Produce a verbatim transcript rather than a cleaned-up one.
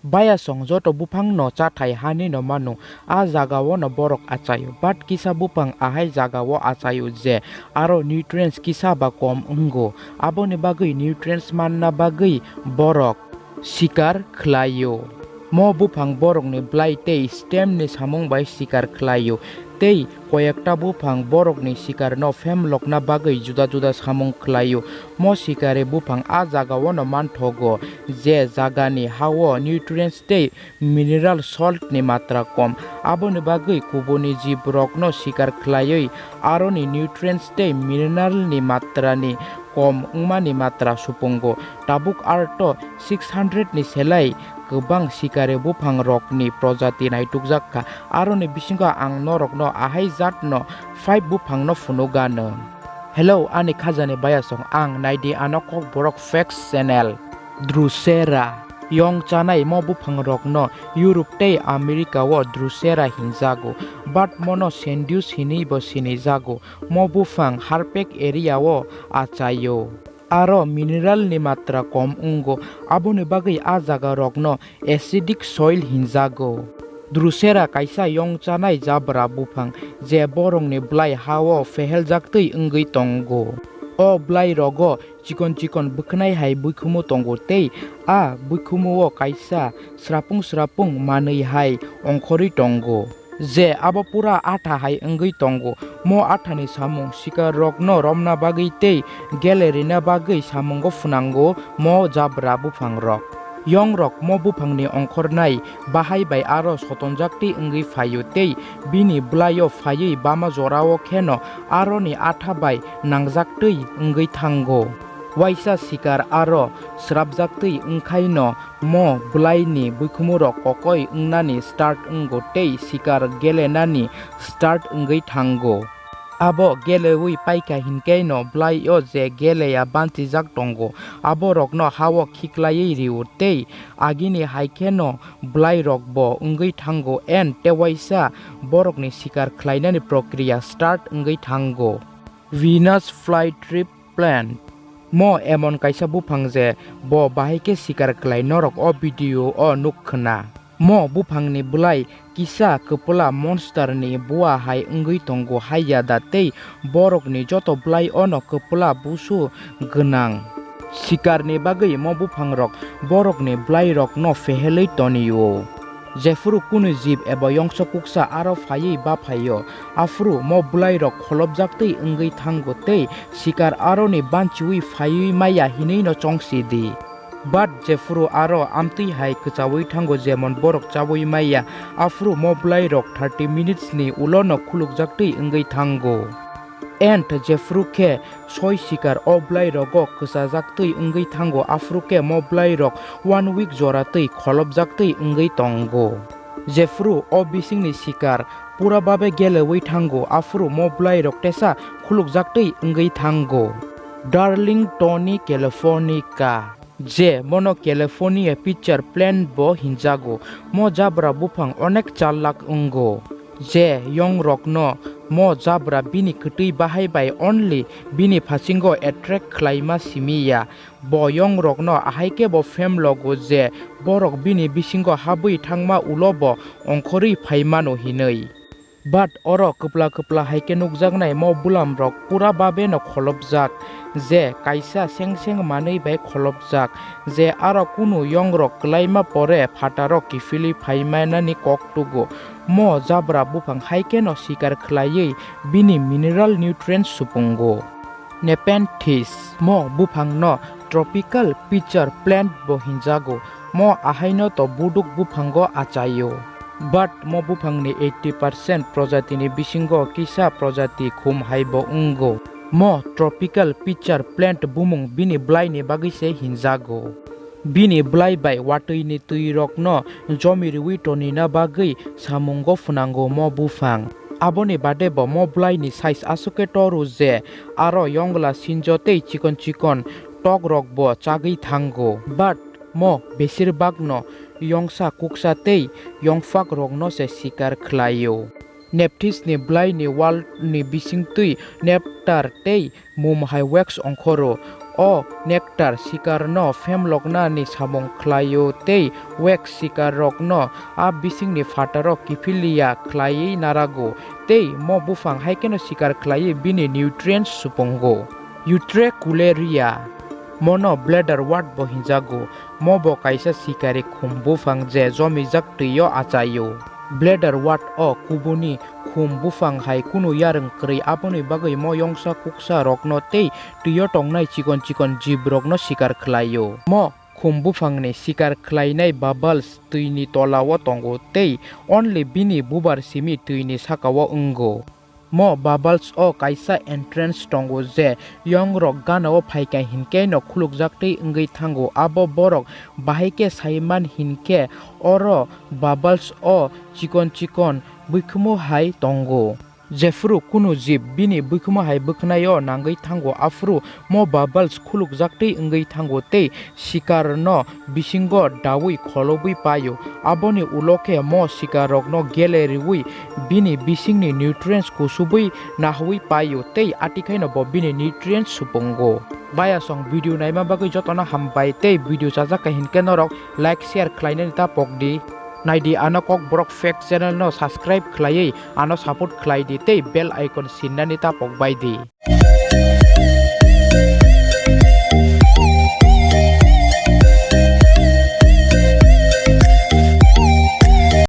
Bayasong joto buphangno chathai hanino mano, a jagao no borok achaio, but kisa buphang ahai jagao achaio je aro nutrients kisa ba kom wngo, aboni bagwi nutrients manna bagwi borok sikar khlaio. Mo buphang borokni bwlai tei stem ni samung bai sikar khlaio, tei koyekta buphang borokni sikarno phemlokna bagwi juda juda samung khlaio. Mo sikari buphang a jagao no manthogo, je jagani hao nutrients tei mineral salt ni matra kom, aboni bagwi kubuni jib rokno sikar khlaiwi aroni nutrients tei mineral ni matra ni kom wngmani matra supungo. Tabuk arto six hundred ni selai kwbang sikari buphang rokni projati naitukjak kha. Aroni bisingo ang norokno ahai jatno five buphangno phunukgano. Hello, ani khajani bayasong, ang naidi ano Kokborok Facts channel. Drosera. Yong chanai mo buphang rokno Europe tei America o Drosera hinjago, but mono Sandus hinwi bo sinijago. Mo buphang harpek area o achaio. Aro mineral ni matra kom wngo, aboni bagwi a jaga rokno acidic soil hinjago. Drosera kaisa yong chanai jabra buphang, je borokni bwlai hao pheheljaktwi wngwi tongo. O bwlai rogo chikon chikon bwkhnai hai buikhumu tongo tei a buikhumu o kaisa srapung srapung manwi hai ongkhorwi tongo. Je abo pura atha hai wngwi tongo. Mo athani samung sikar rokno romna bagwi tei gele rina bagwi samungo phwnango mo jabra buphang rok. Yong rok mo buphangni ongkhornai bahai bai aro sotonjaktwi wngwi phaio tei bini bwlaio phaiwi bama jorao kheno aroni atha bai nangjaktwi wngwi thango. Waisa sikar aro srapjaktwi wngkhaino mo bwlaini buikhumurok kokoi wngnani start wngo tei sikar gelenani start wngwi thango. Abo gelewi paikha hinkhe no bwlai o je geleya banchijak tongo, aborokno ha-o khiklaiwi rio tei agini hai kheno bwlairokbo wngwi thango and tewaisa borokni sikar khlainani prokriya start wngwi thango. Venus flytrap plant. Mo emon kaisa buphang je bo bahai khe sikar khlai norok o video o nuk khna. Mo buphangni bwlai kisa kwpla monster ni bua hai wngwi tongo hai yada tei borokni joto bwlai ono kwpla busu gwnang. Sikarni bagwi mo buphangrok borokni bwlairokno phehelwi tonio. Jephuru kunu jib eba yongsa kuksa aro phaiwi baphaio, aphuru mo bwlairok kholopjaktwi wngwi thango tei sikar aroni banchiwi phaiwi maya hinwino chongsidi. But jephuru aro amtwi hai kwchaui thango jemon borok chaui maya, aphuru mo bwlairok thirty minutes ni ulono khulukjaktwi wngwi thango. And jephuru khe soi sikar o bwlairogo kwchajaktwi wngwi thango, aphuru khe mo bwlairok one week joratwi kholopjaktwi wngwi tongo. Jephuru o bisingni sikar pura babe geleui thango, aphuru mo bwlairok tesa khulukjaktwi wngwi thango. Darling Tony Californica. Je bono California pitcher plant bo hinjago, mo jabra buphang onek chalak wngo. Je yong rokno mo jabra bini kwtwi bahai bai only bini phasingo attract khlaima simi ya. Bo yong rokno ahai khe bo phem logo je borok bini bisingo habwi thangma ulo bo ongkhorwi phai mano hinwi. But oro kwpla kwpla hai khe nukjaknai mo bulam rok pura babe no kholopjak, je kaisa seng seng manwi bai kholopjak, je aro kunu yong rok kwlaima pore phataro kiphilwi phai manani kok tugo. Mo jabra buphang hai khe no sikar khlaiwi bini mineral nutrients supungo. Nepenthes. Mo buphangno tropical pitcher plant bo hinjago. Mo ahaino to buduk buphango achaio. But mo buphangni eighty percent projatini bisingo kisa projati khum hai bo wngo. Mo tropical pitcher plant bumung bini bwlaini bagwi se hinjago. Bini bwlai bai watwini twirokno jomi rwui tonina bagwi samungo phwnango mo buphang. Aboni bade bo mo bwlaini size aswk khe toru je aro yongla sinjo tei chikon chikon tokrokbo chagwi thango. But mo besirbagno yongsa kuksa tei yongphak rokno se sikar khlaio. Neptis ni bwlai ni wall ni bisingtwi nectar tei mum hai wax ongkhoro. O nectar sikarno phemloknani samung khlaio tei wax sikarrokno a bisingni phataro kiphilya khlaiwi narago, tei mo buphang hai kheno sikar khlaiwi bini nutrients supungo. Utricularia, mono bladder wort bo hinjago, mo bo kaisa sikari khum buphang je jomijak twio achaio. Bladder wort o kubuni khum buphang hai kunu yarwng kwrwi, aboni bagwi mo yongsa kuksa rokno tei twio tongnai chikon chikon jib rokno sikar khlaio. Mo khum buphangni sikar khlainai bubbles twini tolao tongo tei only bini bubar simi twini sakao wngo. Mo bubbles o kaisa entrance tongo je yongrok ganao phaikha hinkhe no khulukjaktwi wngwi thango. Abo borok bahai khe saiman hinkhe oro bubbles o chikon chikon buikhumu hai tongo. Jephuru kunu jib bini buikhumu hai bwkhwnai o nangwi thango, aphuru mo bubbles khulukjaktwi wngwi thango tei sikarno bisingo daui kholobwi paio. Aboni ulo khe mo sikarrokno gele riui bini bisingni nutrients kusubui nahaui paio tei atikhaino bo bini nutrients supungo. Bayasong video naima bagwi jotono hambai tei video chajak kha hinkhe norok like share khlainani ta pokdi. Naidi ano Kokborok Fact channel no subscribe khlaiwi ano support khlaidi tei bell icon sinnani ta pokbaidi.